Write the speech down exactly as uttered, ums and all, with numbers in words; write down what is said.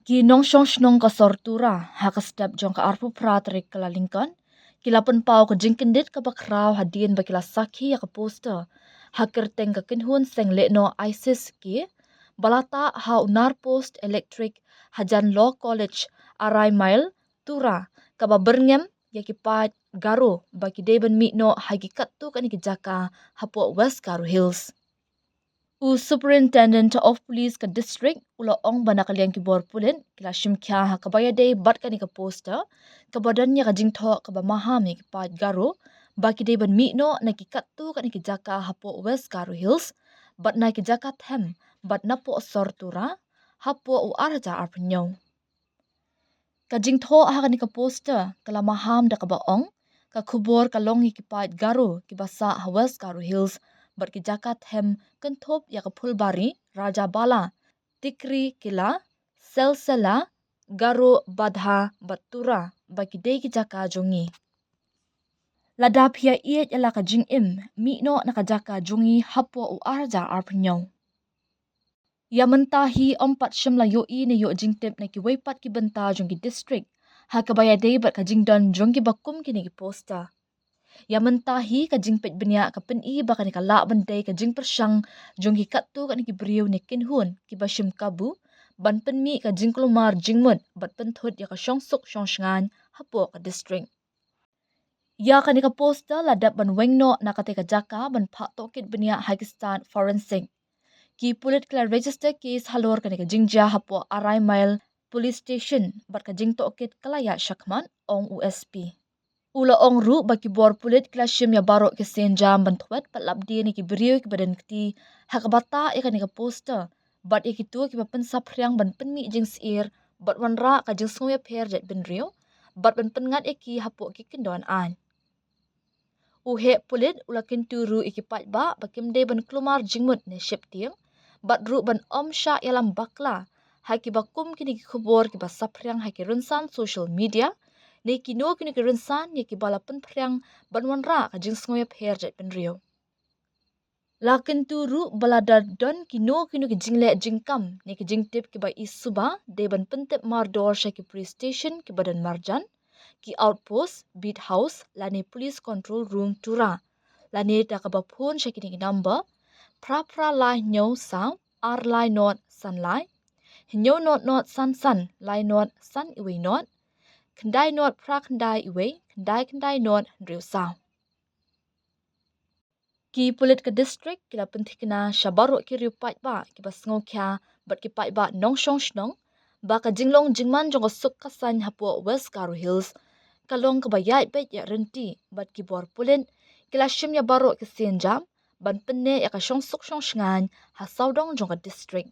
Ki nongshong shnong ka sor Tura, ha ka step jong ka arphew phra tarik Kyllalyngkot, ki la pynpaw ka jingkyndit kaba khraw hadien ba ki la sakhi ïa ka poster ha kyrteng ka kynhun seng lehnoh ISIS-K, ba la tah ha u nar post elektrik hajan Law College, Arai Mile, Tura, kaba byrngem ïa ki paid Garo ba ki dei ban mih noh ha ki katto katne ki jaka hapoh West Garo Hills. U Superintendent of Police ka district u la ong ba na ka liang ki bor pulit ki la shim khia ha kaba ïadei bad kane ka poster, kaba don ïa ka jingthoh kaba maham ïa ki paid Garo ba ki dei ban mih noh na ki katto katne ki jaka hapoh West Garo Hills bad na ki jaka them bad napoh sor Tura hapoh u ar hajar arphew hynñiew. Ka jingthoh ha kane ka poster ka la maham da kaba ong ka khubor ka long ïa ki paid Garo kiba sah ha West Garo Hills bad ki jaka them kynthup ïa ka Phulbari, Rajabala, Tikrikilla, Selsella, Garo Badha bad Tura ba ki dei ki jaka jong ngi. Lada phi ïa ïeit ïa la ka jingim, mih noh na ka jaka jong ngi hapoh u ar hajar arphew hynñiew. Ïa mynta hi ym pat shym la ïohi ne ïoh jingtip na kiwei pat ki bynta jong ki district ha kaba ïadei bad ka jingdon jong kiba kum kine ki poster. Ïa mynta hi ka jingpeit bniah ka pyni ba kane ka lah ban dei ka jingpyrshang jong ki katto katne ki briew ne kynhun kiba shim kabu ban pynmih ka jingkulmar jingmut bad pynthut ïa ka shongsuk shongshngaiñ hapoh ka district. Ïa kane ka poster la dep ban weng noh na kata ka jaka ban phah tohkit bniah ha ki stad forensic. Ki pulit ki la register case halor kane ka jingjia hapoh Arai Mile Police Station bad ka jingtohkit ka la ïaid shakhmat, ong u SP. U la ong ruh ba ki bor pulit ki la shim ïa baroh ki sienjam ban thwet bad lap dien ïa ki briew kiba don kti ha kaba tah ïa kane ka poster bad ïa kito kiba pynsaphriang ban pynmih jingsyier bad wanrah ka jingsngew ïapher jaitbynriew bad ban pynngat ïa ki hapoh ki kyndon aiñ. U heh pulit u la kyntu ruh ïa ki paidbah ba kim dei ban kulmar jingmut ne sheptieng bad ruh ban ym shah ïalam bakla ha kiba kum kine ki khubor kiba saphriang ha ki rynsan social media ne kino kino ki rynsan ïa kiba la pynphriang ban wanrah ka jingsngew ïapher jaitbynriew. La kyntu ruh ba lada don kino kino ki jingleh jingkam ne ki jingtip kiba i suba, dei ban pyntip mardor sha ki police station kiba don marjan, ki outpost, beat house lane police control room Tura, lane da kaba phone sha kine ki number: phra phra lai hynñiew saw ar lai not san lai, hynñiew not not san san lai not san iwei not, khyndai not phra khyndai iwei khyndai khyndai not hynriew saw. Ki pulit ka district ki la pynthikna sha baroh ki riew paidbah kiba sngewkhia bad ki paidbah nongshong shnong ba ka jinglong jingman jong ka suk ka saiñ hapoh West Garo Hills ka long kaba ïaid beit ïaid ryntih bad ki bor pulit ki la shim ïa baroh ki sienjam ban pynneh ïa ka shongsuk shongshngaiñ ha sawdong jong ka district.